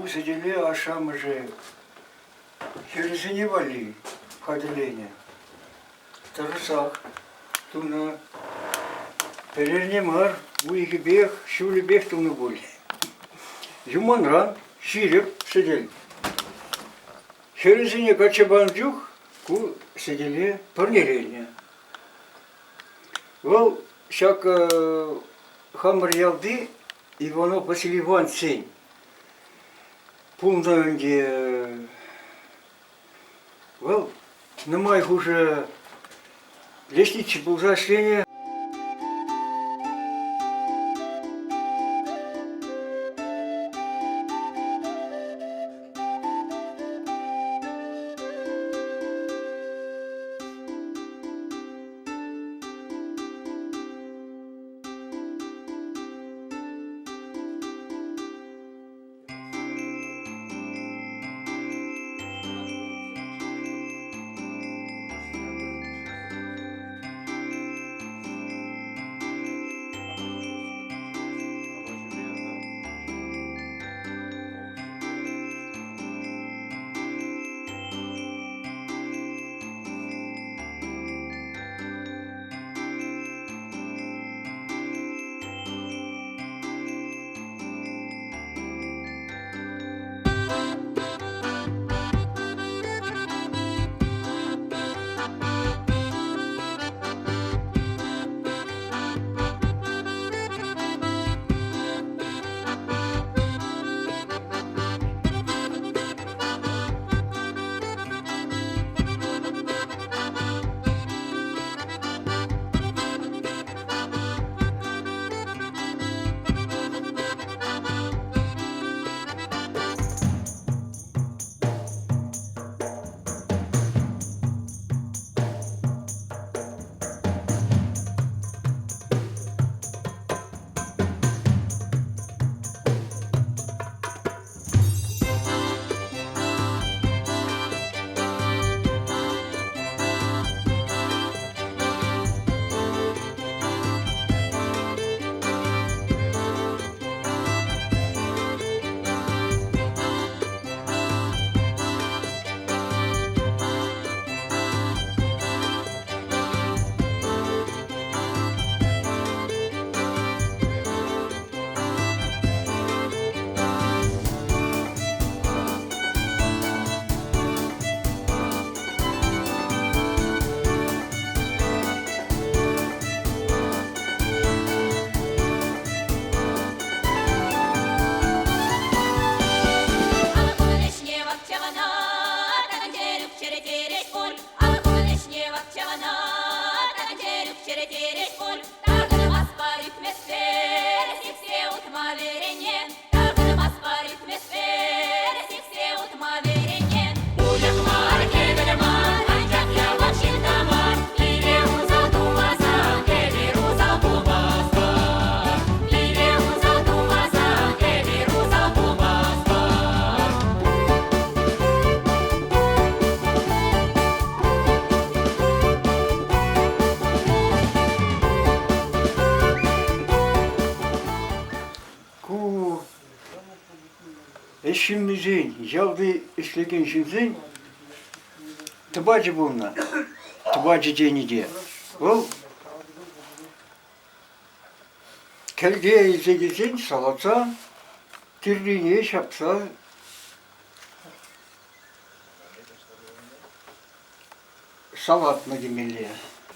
Ку сӗтеле ашшӗ-амӑшӗ хӗрӗсене валли хатӗрленӗ. Тӑрӑшсах тунӑ. Пӗр эрне мар, уйӑхӗпех, ҫулӗпех тунӑ пуль. Юманран ҫирӗп сӗтел. Хӗрӗсене качча панӑ чух ку сӗтеле парнеленӗ. Вӑл ҫак хамӑр ялти Иванов Василий Ивановичсен пулнӑ ӗнтӗ. Вӑл нумай хушӑ лесничий пулса ӗҫленӗ. Ку ӗҫ ҫыннисен, ялти ӗҫлекен ҫынсен тӑпачӗ пулнӑ. Тӑпачӗ тени те. Вӑл кӗлте илсе килсен салатса, тыррине ҫапса салатнӑ темелле.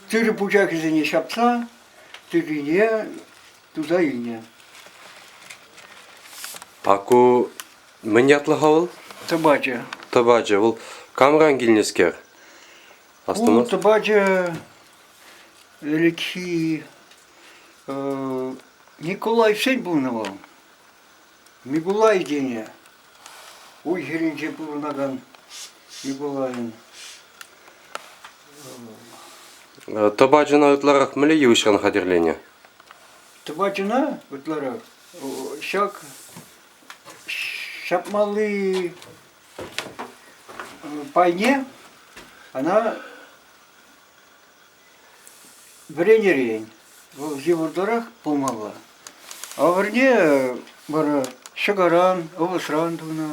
Тырӑ пучахӗсене ҫапса тыррине туса илнӗ. А ку мӗн ятлӑ-ха вӑл? Тӑпачӑ. Тӑпачӑ. Вӑл камран килнӗскер? Ку тӑпачӑ ӗлӗкхи Николаевсен пулнӑ вӑл. Микулай тенӗ. Уй хӗрринче пурӑнакан Микулайӑн. Тӑпачӑна ытларах мӗнле йывӑҫран хатӗрленӗ? Тӑпачӑна ытларах ҫак ҫапмалли пайне ӑна Вӗренерен вӑл йывӑртарах пулмалла. А вӗрне вара. Ҫӑкаран, ӑвӑсран тунӑ.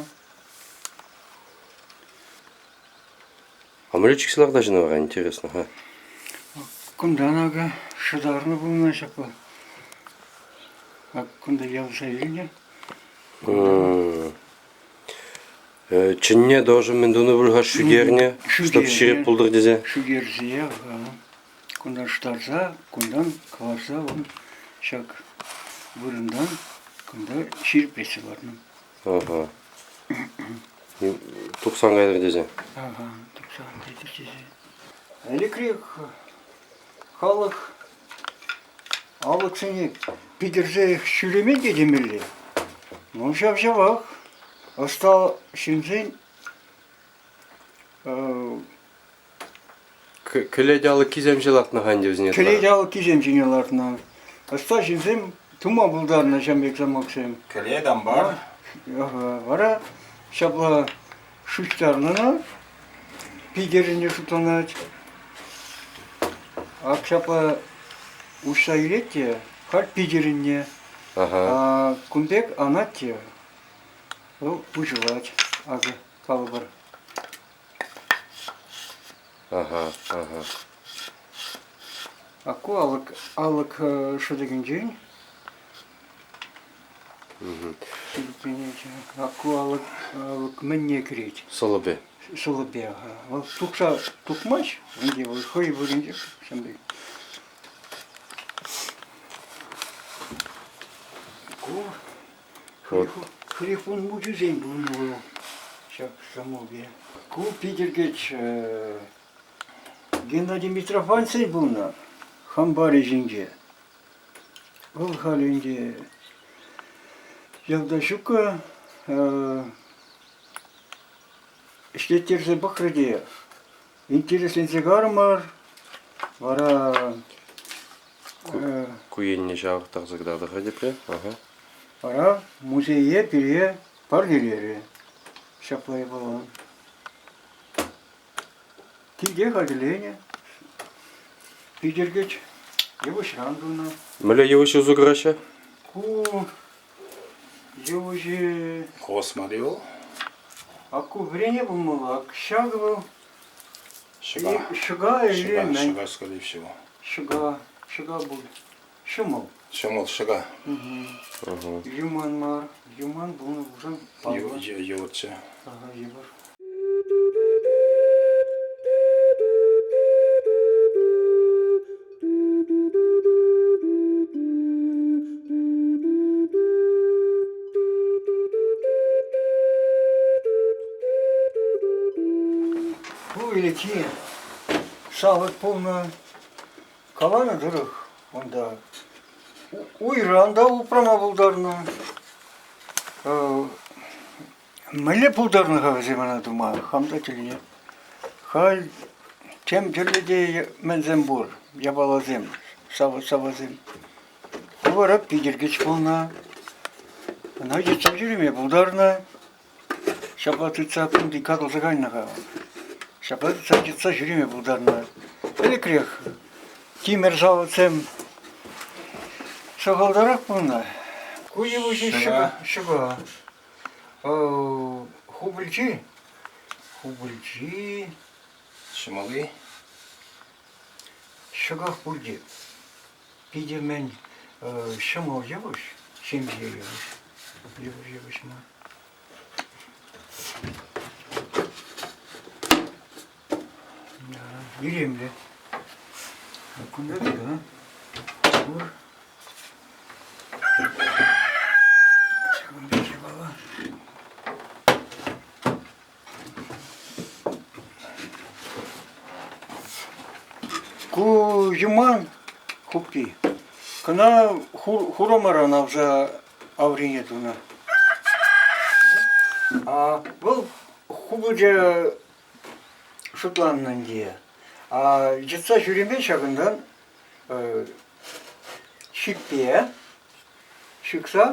А мӗнле чиксе лартаҫҫӗ вара, интересно, ха? Кунтан акӑ шӑтарнӑ пулнӑ ҫапла. Ак кунта явса илнӗ. Чӗнне тоже мӗн тунӑ пуль-ха шӳтернӗ, чтоб ҫирӗп пултӑр тесе. Шӳтерсе, кунтан шӑтарса, кунтан кӑларса вон ҫак вырӑнтан кунта ҫирӗплетсе лартнӑ. Ага. Тухсан кайтӑр тесе. Ага, тухсан кайтӑр тесе. Ӗлӗкрех халӑх алӑксене питӗрсе ҫӳремен те темелле. Ну, ҫав-ҫавах ӑста ҫынсен Кӗлет алӑккисем ҫине лартнӑ-ха ӗнтӗ вӗсене. Кӗлет алӑккисем ҫине лартнӑ. Ӑста ҫынсем тума пултарнӑ ҫав пек замоксем. Кӗлет ампар. Ага, вара ҫапла шуҫтарнӑ питӗрӗнӗ шутланать. Ак ҫапла уҫса илет те халь питӗрӗнне. Ага. Кун пек анать те вӑл уҫӑлать, акӑ калӑпӑр. Ага, ага. А ку алӑк, алӑк шӑтӑкӗнчен А ку алӑк, алӑк мӗнне кӗрет? Сӑлӑпӗ. Сӑлӑпӗ, ага. Вӑл тухса тухмасть, ӗнтӗ вӑл хӑй вырӑнчех ҫавӑн пек. Ку Хрихун мучисен пулнӑ вӑл ҫак самопе. Ку питӗркеч Геннадий Митрофанцев пулнӑ хампарӗ ҫинче. Вӑл халь ӗнтӗ ялта ҫуккӑ ӗҫлеттерсе пӑхрӗ те интересленсе карӑмӑр. Вара Ку енне ҫавӑрттарса кӑтартӑр-ха тепре. Ага. Вара музее пире парнелерӗ. Ҫапла япала. Килте хатӗрленӗ. Питӗркӗч йывӑҫран тунӑ. Мӗнле йывӑҫ усӑ кураҫҫӗ? Ку йывӑҫӗ... Космари вӑл. А ку вӗрене пулмалла. Ҫакӑ вӑл Ҫӑка. Ҫӑка или мӗн? Ҫӑка, скорее всего. Ҫӑка, ҫӑка пуль. Ҫӑмӑл. Ҫӑмӑл ҫӑка. Юман мар. Юман пулнӑ пулсан паллӑ. Йывӑрччӗ. Ага, йывӑр. Ку ӗлӗкхи савӑт пулнӑ. Каланӑ тӑрӑх, унта уйран та упрама пултарнӑ. Мӗнле пултарнӑ-ха вӗсем ӑна тума, хам та тӗлӗнеп. Халь тем тӗрлӗ те мӗнсем пур, япаласем, савӑт-сапасем. Ку вара питӗркӗч пулнӑ. Ӑна йӑтса ҫӳреме пултарнӑ. Ҫапла тытса кунти катӑлса кайнӑ-ха. Ҫапла тытса йӑтса ҫӳреме пултарнӑ. Ӗлӗкрех тимӗр савӑтсем сахалтарах пулнӑ. Ку йывӑҫӗ ҫӑка. Хупӑлчи. Хупӑлчи. Ҫӑмӑл-и? Ҫӑках пулчӗ. Питӗ мӗн ҫӑмӑл йывӑҫ, ҫемҫе йывӑҫ. Йывӑҫ йывӑҫ мар. Илемлӗ. Кунта та пур. Ҫакӑн пек япала. Ку юман хуппи. Кӑна хурамаран авса аврине тунӑ. А вӑл хупӑчӗ шутланнӑ ӗнтӗ. А йӑтса ҫӳреме ҫакӑнтан ҫиппе ҫыхса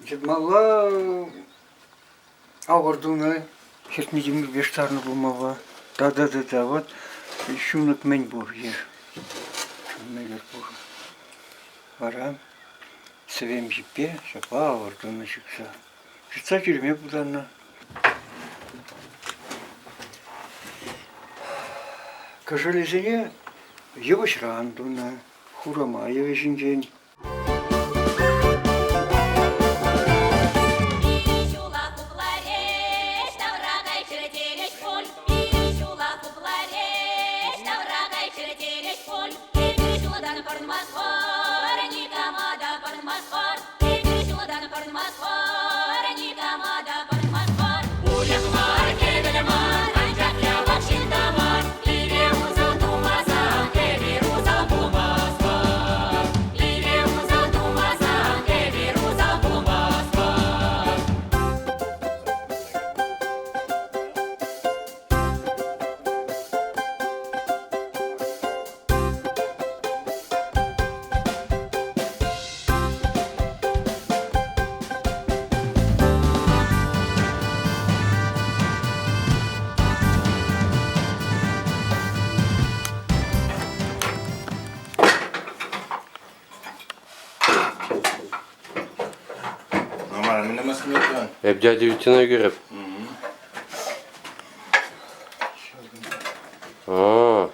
Йӑтмалла авӑр тунӑ, хӗртнӗ тимӗрпе штарнӑ пулмалла. Та-та-та-та, вот ҫунӑк мӗн пур, еш. Мӗнле пур. Вара. Сӗвем ҫиппе ҫапла авӑртӑннӑ ҫыхса. Ҫыртса ҫӳреме пултарнӑ. Кӑшӑлӗсене йывӑҫран тунӑ, хурама йывӑҫӗнчен. Нормально, мӗн намас Эп дядя Витина ӳкереп. А.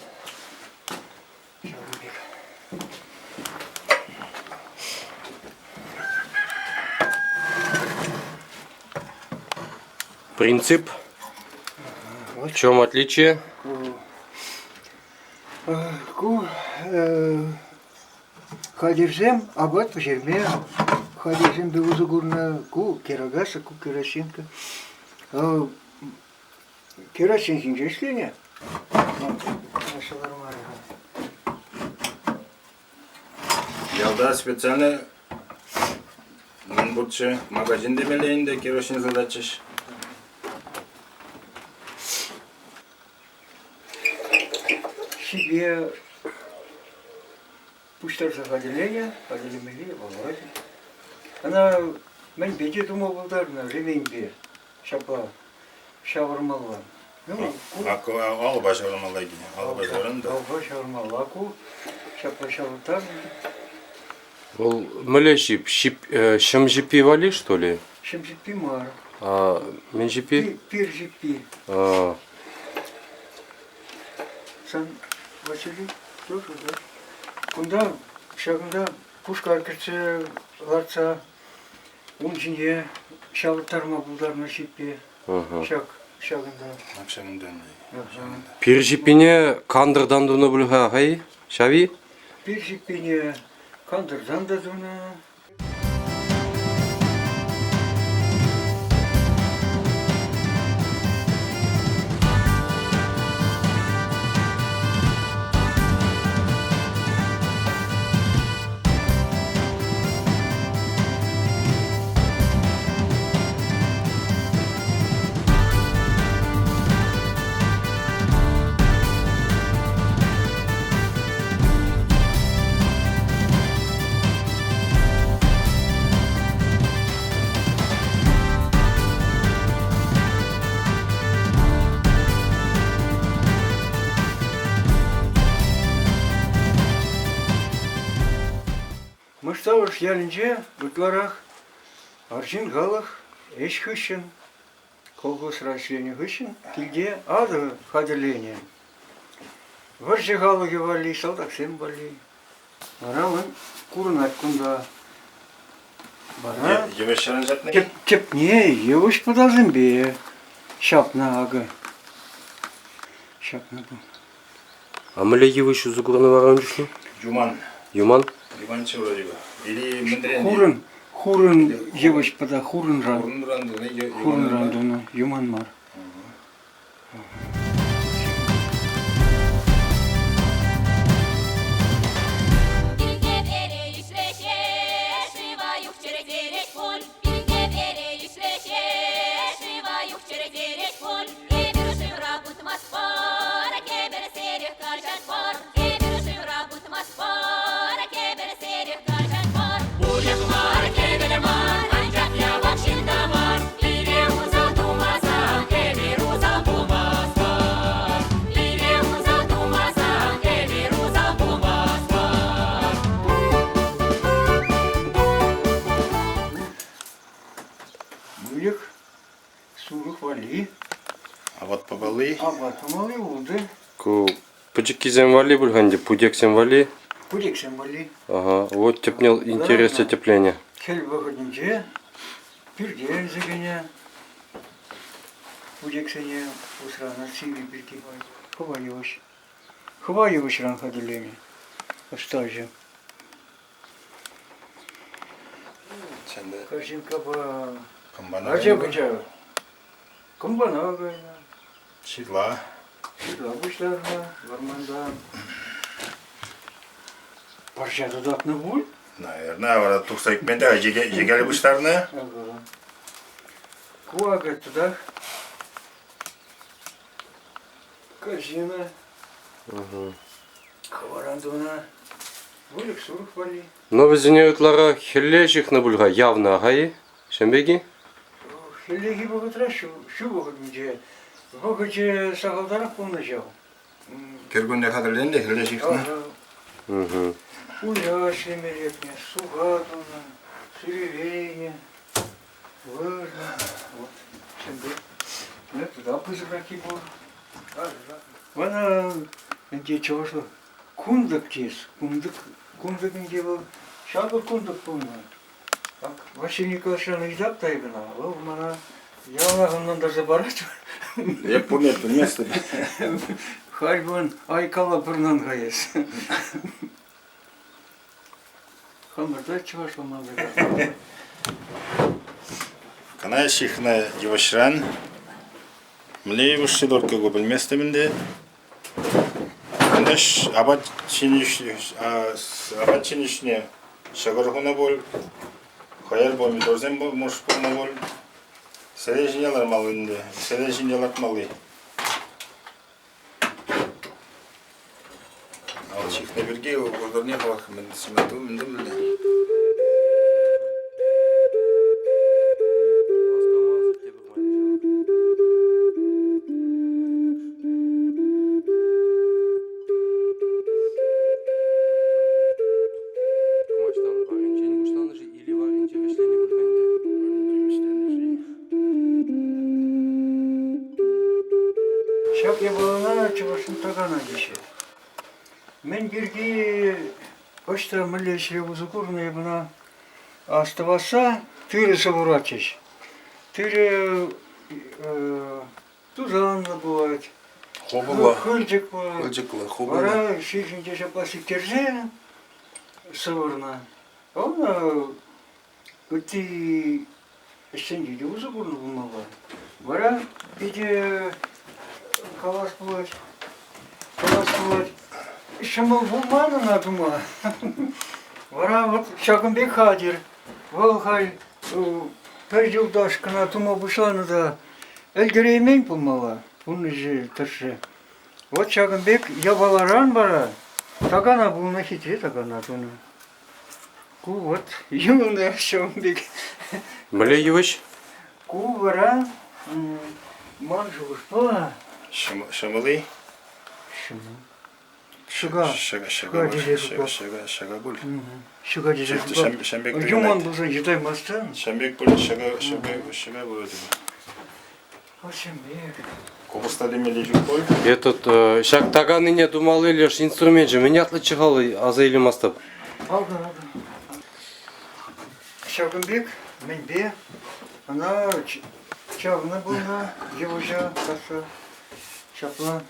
Принцип. В чем отличие? Ку хатӗрсем апат пӗҫерме хатӗрсемпе усӑ курнӑ. Ку керогаз, ку керосинка. Керосин ҫинче ӗҫленӗ. Ялта специально мӗн пурччӗ, магазин темелле ӗнтӗ, керосин сутатчӗҫ. Ҫипе пуҫтарса хатӗрленӗ, хатӗрлемелли вӑл. Ӑна мӗнпе те тума пултарнӑ, ременьпе ҫапла ҫавӑрмалла. Ну, ку алӑпа ҫавӑрмалла иккен. Алӑпа ҫавӑрнӑ та. Алӑпа ҫавӑрмалла ку. Ҫапла ҫавӑртарнӑ. Вӑл мӗнле ҫип? Ҫип ҫӑм ҫиппи валли, что ли? Ҫӑм ҫиппи мар. А, мӗн ҫиппи? Пир ҫиппи. А. Сан Василий тоже, да? Кунта ҫакӑнта пушкар кӗртсе лартса ун ҫине ҫавӑрттарма пултарнӑ ҫиппе. Ҫак ҫакӑнта. Ҫакӑнтан. Пир ҫиппине кантӑртан тунӑ пуль-ха, хай? Ҫав-и? Пир ҫиппине кантӑртан та тунӑ. Мӑштавӑш ялӗнче ытларах арҫын халӑх ӗҫ хыҫҫӑн, колхозра ӗҫленӗ хыҫҫӑн килте атӑ хатӗрленӗ. Вӑрҫӑ халӑхӗ валли, салтаксем валли. Вара вӑл курӑнать кунта. Вара Йывӑҫ ҫӑран ҫапнӑ? Тӗпне йывӑҫ пӑтасемпе ҫапнӑ акӑ. Ҫапнӑ ку. А мӗнле йывӑҫ усӑ курнӑ вара ун чухне? Юман. Юман? Юманччӗ вроде бы. Или мӗнрен? Хурӑн, хурӑн йывӑҫ пӑта хурӑнран. Хурӑнран тунӑ. Хурӑнран тунӑ, юман мар. Выльӑх, сурӑх валли. Апат памалли. Апат памалли утӑ. Ку пӗчӗккисем валли пуль-ха ӗнтӗ, путексем валли. Путексем валли. Ага, вот тӗпне интереслӗ тӗпленӗ. Хӗл вӑхӑтӗнче пӳрте илсе кӗнӗ. Путексене усранӑ сивӗ пирки. Хӑва йывӑҫ. Хӑва йывӑҫран хатӗрленӗ ӑстаҫӑ. Карҫинккапа ача-пӑча кӑмпана кайнӑ. Ҫырла. Ҫырла пуҫтарнӑ вӑрманта. Пӑрҫа тытатнӑ пуль? Наверное, вара тухса ӳкмен те йӗкеле пуҫтарнӑ. Ку акӑ тутах Корзина. Хӑваран тунӑ. Выльӑх-сурӑх валли. Но вӗсене ытларах хӗлле ҫыхнӑ пуль-ха, явнӑ аха-и? Ҫын пек-и? Хӗллехи вӑхӑтра ҫу, ҫу вӑхӑтӗнче вӑхӑчӗ сахалтарах пулнӑ ҫав. Кӗркунне хатӗрленнӗ, хӗлле ҫыхнӑ. Уя ӗҫлеме лекнӗ, суха тунӑ, сӳреленӗ. Вырнӑ. Вот. Ҫын пек. Туда пысӑкраххи пур. Вара ӗнтӗ чӑвашла кунтӑк тес. Кунтӑк, кунтӑк ӗнтӗ вӑл ҫакӑ кунтӑк пулнӑ. Так, Василий Николаевичран ыйтап та эпӗ ӑна. Вӑл мана яланах ӑнлантарса парать. Эп пурне пӗлместӗп. Халь вӑн айкалла пӑрнан-ха эс. Хамӑрта чӑвашла мансӑр. Кӑна ҫыхнӑ йывӑҫран. Мӗнле йывӑҫ-ши только ку пӗлместӗм ӗнтӗ. Кунта апат апат ҫинӗҫне ҫӑкӑр хунӑ пуль, хӑйӑр помидорсем муш пулнӑ пуль. Сӗтел ҫине лармалли ӗнтӗ, сӗтел ҫинче лартмалли. Ал ҫыхнӑ пирки вӑкӑрне хӑвах мӗн мӗн Кӑмаҫтан варринчен пуҫланӑ-ши или варринче вӗҫленӗ пуль-ха ӗнтӗ? Ҫак япалана чӑвашсен такана теҫҫӗ. Мӗн пирки ӑҫта мӗнле ӗҫре усӑ курнӑ эп ӑна астӑвасса тырӑ сӑвӑратчӗҫ. Тырӑ тусанлӑ пулать, Хупӑллӑ. хылчӑк пулать. Хылчӑклӑ, хупӑллӑ. Вара ҫил ҫинче ҫапла сиктерсе сӑвӑрнӑ. Вӑл ытти ӗҫсенче те усӑ курнӑ пулмалла. Вара питӗ калас пулать, калас пулать, ҫӑмӑл пулман ӑна тума. Вара вот ҫакӑн пек хатӗр. Вӑл халь пӗр юлташ кӑна тума пуҫланӑ та ӗлкӗреймен пулмалла пурнӑҫӗ тӑршшӗ. Вот ҫакӑн пек япаларан вара такана пулнӑ, хитре такана тунӑ. Ку вот юлнӑ ҫавӑн пек. Мӗнле йывӑҫ? Ку вара ман шухӑшпа... Ҫӑмӑл-и? Ҫӑмӑл. Ҫӑка. Ҫӑка, ҫӑка, ҫӑка, ҫӑка пуль. Ҫӑка тесе шутлап. Юман пулсан йӑтаймастӑн. Ҫам пек пуль, ҫӑка, ҫӑка, ҫӑка пулать. Ҫам пек. Купӑста темелли ҫук пуль. Этот ҫак таканине тумалли леш инструменчӗ мӗн ятлӑччӗ халӑ аса илмастӑп. Алкӑ, алкӑ. Ҫакӑн пек мӗнпе ӑна чавнӑ пулнӑ йывӑҫа касса ҫапла.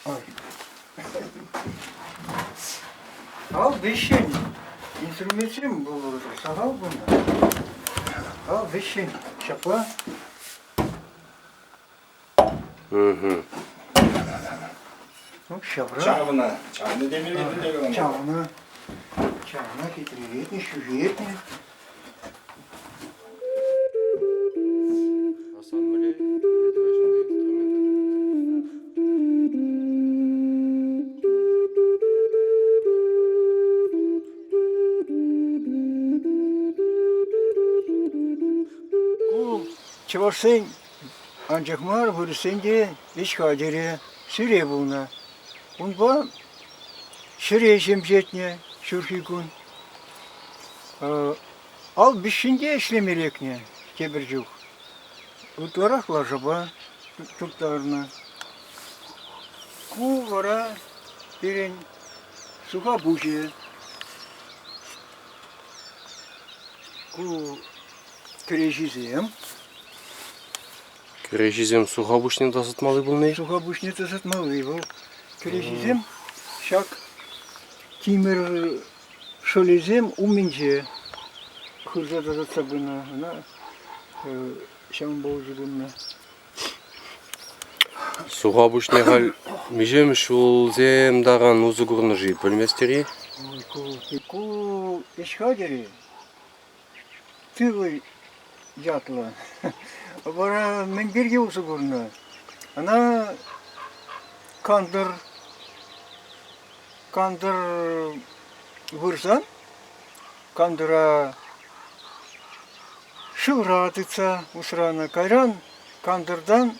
Ой. Ал вӗҫҫӗн инструментсем сахал пулнӑ. Ал вӗҫҫӗн ҫапла. Ну, ҫавра. Чавнӑ. Чавнӑ темелле пӗле Чавнӑ. Чавнӑ хитрелетнӗ, ҫӳхетнӗ. Асан мӗнле инструмент? Ку чӑвашсен анчах мар, вырӑссен те ӗҫ хатӗрӗ сӳре пулнӑ. Унпа ҫӗре ҫемҫетнӗ ҫурхи кун. Ал виҫҫӗнте ӗҫлеме лекнӗ тепӗр чух. Ытларах лашапа турттарнӑ. Ку вара пирӗн суха пуҫӗ. Ку кӗреҫисем. Кӗреҫисем суха пуҫне тасатмалли пулнӑ-и? Суха пуҫне тасатмалли вӑл. Кӗреҫисем ҫак тимӗр шӑлӗсем умӗнче хырса тасатса пынӑ. Ӑна ҫавӑнпа усӑ курнӑ. Суха пуҫне халь миҫемӗш ҫулсем таран усӑ курнӑ-ши, пӗлместӗр-и? Ой, ку, ку ӗҫ хатӗрӗ тылӑ ятлӑ. Вара мӗн пирки усӑ курнӑ? Ӑна кантӑр кантӑр вырсан кантӑра шывра тытса усранӑ. Кайран кантӑртан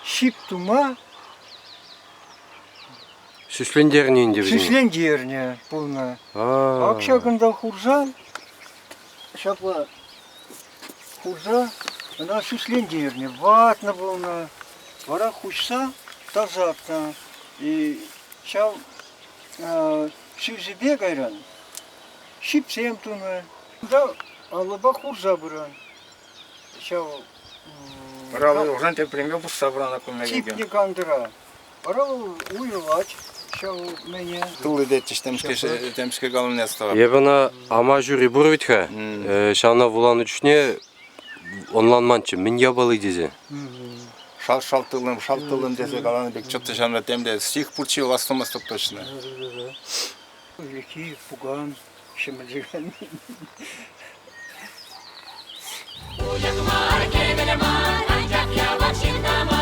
ҫип тума Сӳслентернӗ ӗнтӗ вӗсене. Сӳслентернӗ пулнӑ. Ак ҫакӑнта хурса, ҫапла хурса ӑна сӳслентернӗ, ватнӑ пулнӑ. Вара хуҫса тасатнӑ. И ҫав сӳсӗпе кайран ҫипсем тунӑ. Унта алӑпа хурса пыран. Ҫав Вара тепринпе пусса пыран кунне Типнӗ кантӑра. Вара вӑл уйрӑлать ҫав мӗне. Тулли тетчӗҫ темскер, темскер каланине астӑвап. Эпӗ ӑна ама ҫури пур вӗт-ха. Ҫавна вуланӑ чухне ӑнланманччӗ, мӗн япали тесе. Шалт-шалт тыллӑм, шалт тыллӑм тесе каланӑ пек чӑтнӑ ҫавна темле стих пурччӗ, астумастӑп точно. Ӗлӗкхи пукан ҫӗмӗрчӗ. Пучах мар, кӗмӗл мар, анчах япах ҫынна мар.